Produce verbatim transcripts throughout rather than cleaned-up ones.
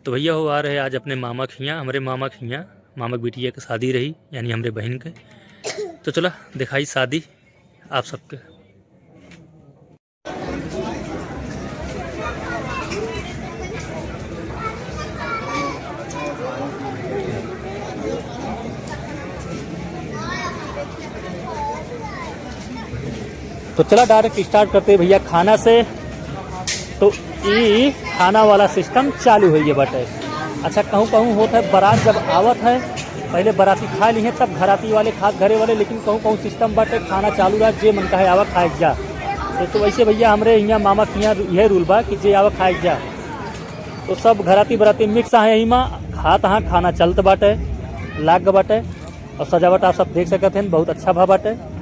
तो भइया हो आ रहे आज अपने मामा खियाँ, हमरे मामा खियाँ, मामा के बिटिया के शादी रही, यानी हमरे बहिन के। तो चला देखाई शादी आप सबके। तो चला direct start करते हैं भइया खाना से। तो ई खाना वाला system चालू होइ गए बाटे। अच्छा, कहूँ कहूँ होत है, बारात जब आवत है, पहिले बाराती खाइ लिहे, तब घराती वाले खात घरे वाले, लेकिन कहूँ कहूँ system बाटे, खाना चालू रहा, जे मन कहे आवा खाए के जा। तो, तो वैसे भइया हमरे हियाँ मामा के हियाँ यह rule बा कि जे आवा खाए के जा। तो सब घराती बाराती mix आहे यही मा, खात हाँ, खाना चलत बाटे, लाग बाटे। और सजावट आप सब देख सकत हैं, बहुत अच्छा भा बाटे।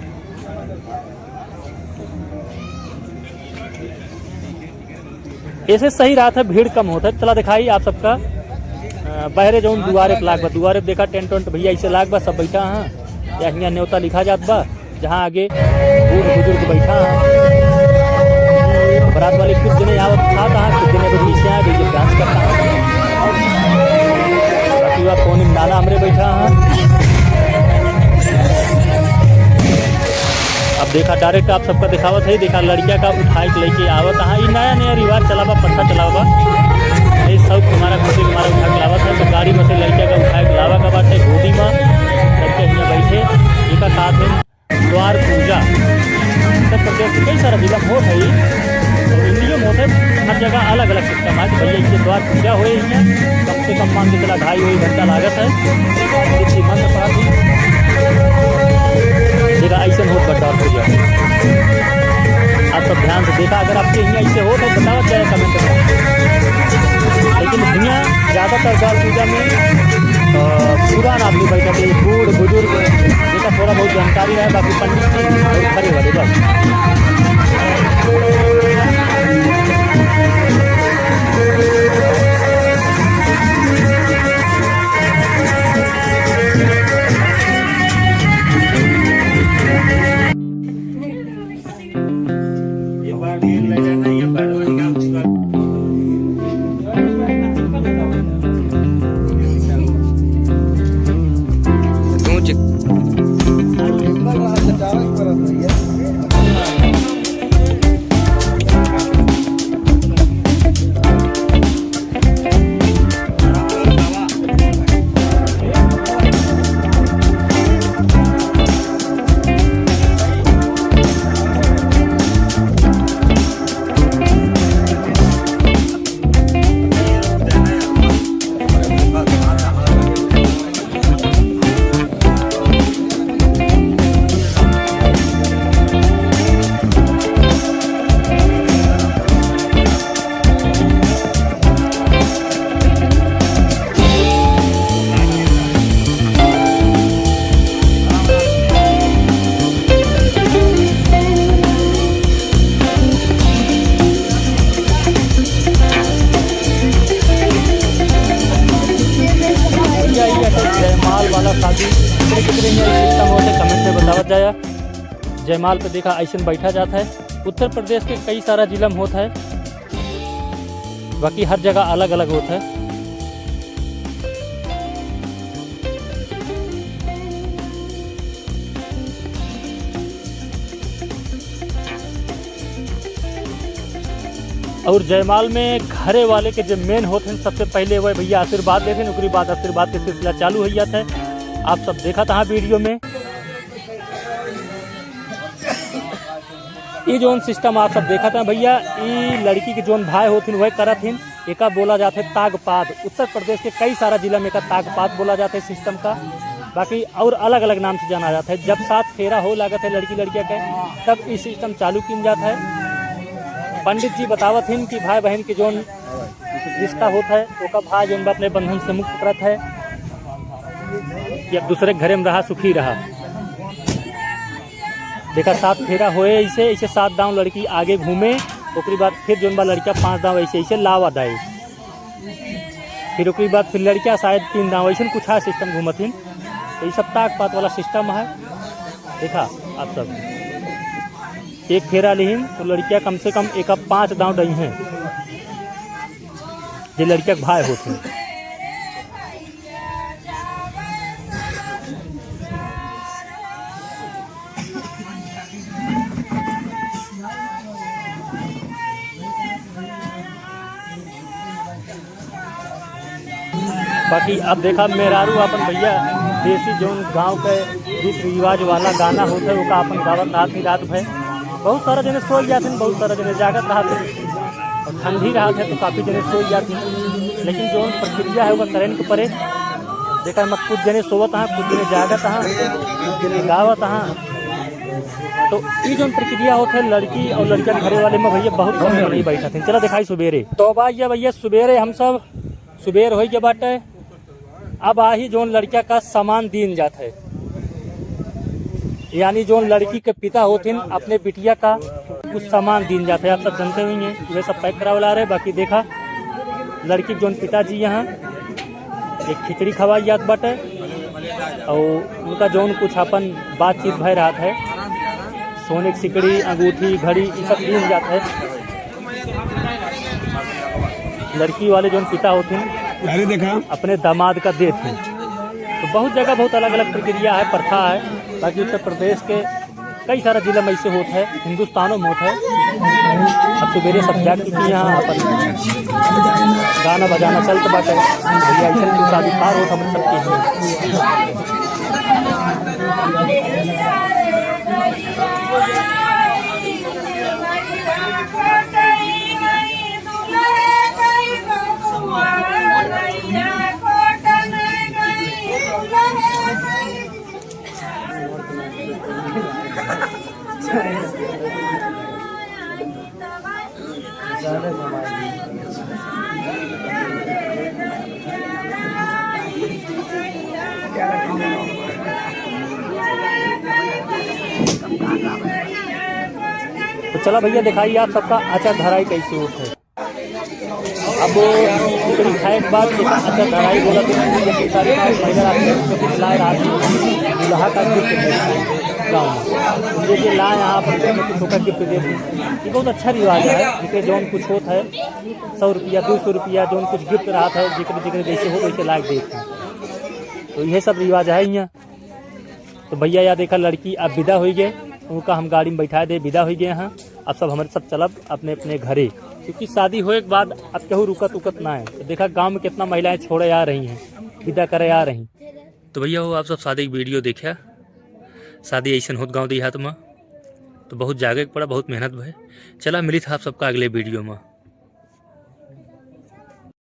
ऐसे सही रहत है, भीड़ कम होत है। चला देखाई आप सबका, अ, बहरे जौन दुआरे पे लाग बा, दुआरे पे देखा tent वेंट भइया ऐसे लाग बा, सब बैठा हाँ। या हियाँ न्योता लिखा जात बा, जहाँ आगे बूढ़ बुजुर्ग बैठा हाँ। बारात वाले कुछ जने आवत खात हाँ, कुछ जने अभी पीछे आ गए, dance करता हाँ। बाकी वह कोने में नाना हमरे बैठा हाँ। अब देखा direct आप सबका दिखावत है, देखा लड़किया का उठाए के लेके आवत हाँ। ई नया नया रिवाज चला बा, प्रथा चला बा। ये सब हमारा खुशी हमारा उठा के लावत है, तो गाड़ी में से लड़किया का उठाए के लावा का बाटे गोदी में, लड़किया हियाँ बैठे, एका साथ में द्वार पूजा। उत्तर प्रदेश के कई सारा जिला में होत है, तो इंडिया में होत है, हर जगह अलग अलग system है। तो भइया, ये द्वार पूजा होए ही है, कम से कम मान के चला ढाई वही घंटा लागत है। ये श्रीमंत पड़ा थी। देखा, ऐसे होत बा द्वार पूजा। आप सब ध्यान से देखा, अगर आपके यहाँ ऐसे होत है, बतावा जाए comment में। लेकिन हियाँ ज्यादातर द्वार पूजा में, अ, पुरान आदमी बैठा थे, बूढ़ बुजुर्ग, जेका थोड़ा बहुत जानकारी रहे, बाकी पंडित जी और खड़े वाले बस। भइया, ये है जयमाल वाला शादी। कितने, कितने में system होते, comment में बतावत जाया। जयमाल पे देखा, ऐसन बैठा जात है। उत्तर प्रदेश के कई सारा जिला में होत है, बाकी हर जगह अलग-अलग होत है। और जयमाल में घरे वाले के जे main होत हैं, सबसे पहले वह भइया आशीर्वाद देत हैं, ओकरी बाद आशीर्वाद के सिलसिला चालू हो जात है। आप सब देखत हाँ video में। ई जौन system आप सब देखत हैं भइया, ई लड़की के जौन भाई होथिन वह करत हिन, एका बोला जात है तागपाद। उत्तर प्रदेश के कई सारा जिला में एका तागपाद बोला जात है system का, बाकी और अलग-अलग नाम से जाना जात है। जब सात फेरा हो लागत है लड़की लड़किया के, तब ई system चालू कीन जात है। पंडित जी बतावत हिन कि भाई बहन के जौन रिश्ता होत है, ओका भाई जौन बा अपने बंधन से मुक्त करत है कि अब दूसरे के घरे में रहा, सुखी रहा। देखा, सात फेरा होए, ऐसे, ऐसे सात दांव लड़की आगे घूमे, ओकरी बाद फिर जौन बा लड़किया पांच दांव ऐसे, ऐसे लावा दाई, फिर ओकरी बाद फिर लड़किया शायद तीन दांव, ऐसे कुछ है system घूमत हिन। तो ये सब ताक पात वाला system है। देखा आप सब, एक फेरा लिहिन तो लड़किया कम से कम एक पांच दांव डई हैं। जे लड़किया के भाई होत हैं। बाकी अब देखा, मेहरारू आपन भैया देसी जौन गाँव के रीत रिवाज वाला गाना होत है, ओका आपन गावत रहत ही रात भर। बहुत सारा जने सोई जात हैं, बहुत सारा जने जागत रहत हैं, और ठंडी रहत है तो काफी जने सोई जात हैं। लेकिन जौन प्रक्रिया है ओका करेन के परे। देखा, मत कुछ जने सोवत हैं, कुछ जने जागत हैं, कुछ जने गावत हैं। तो ई जौन प्रक्रिया होत है, लड़की और लड़का के घरे वाले में भैया बहुत कम नहीं बैठत हैं। चला देखाई सुबेरे। तो बा ये भैया, सुबेरे हम सब सुबेर होइ गए बाटे। अब आही जौन लड़का का सामान दीन जात है, यानी जौन लड़की के पिता होथिन, अपने बिटिया का कुछ सामान दीन जात है। आप सब जानते हुई हैं, वे सब पैक करावे ला रहे। बाकी देखा, लड़की के जौन पिताजी यहाँ एक खिचड़ी खवाई जात बाटे, और उनका जौन कुछ अपन बातचीत भय रहत है, सोने की सिकड़ी, अंगूठी, घड़ी, ये सब दीन जात है। लड़की वाले जौन पिता होथिन, अरे देखा। अपने दामाद का देत हैं। तो बहुत जगह बहुत अलग-अलग प्रक्रिया है, प्रथा है। बाकी उत्तर प्रदेश के कई सारा जिला में ऐसे होत है, हिंदुस्तानों में होत है। अब सुबेरे सब जाग चुकी हैं, यहाँ अपन गाना बजाना चलत बाटे। भैया ऐसे कुछ शादी पार होत हमन सबके। तो चला भैया, दिखाइए आप सबका अचार धराई कैसे होत है। अब खिचड़ी खाए के बाद अचार धराई बोला तो सारी महिला रात में लाए रात में दुल्हा का गिफ्ट देते हैं गाँव में। ये, ये लाए यहाँ पर तो छोटा गिफ्ट देते हैं। ये बहुत अच्छा रिवाज है, जिसके जौन कुछ होत है, सौ रुपया, दो सौ रुपया, जौन कुछ गिफ्ट रहत है, जिकरे, जिकरे जैसे हो वैसे लायक देते हैं। तो यह सब रिवाज है यहाँ। तो भैया, या देखा, लड़की अब विदा होइ गए, उनका हम गाड़ी में बैठा दे, विदा होइ गए हैं। अब सब हमरे सब चलब अपने अपने घरे, क्योंकि शादी होए के बाद अब केहू रुकत उकत ना है। तो देखा, गाँव में कितना महिलाएं छोड़े आ रही हैं, विदा करे आ रही। तो भैया हो, आप सब शादी की वीडियो देखा, शादी ऐसन होत गाँव देहात में, तो बहुत जागे के पड़ा, बहुत मेहनत भय। चला, मिलित है आप सबका अगले वीडियो में।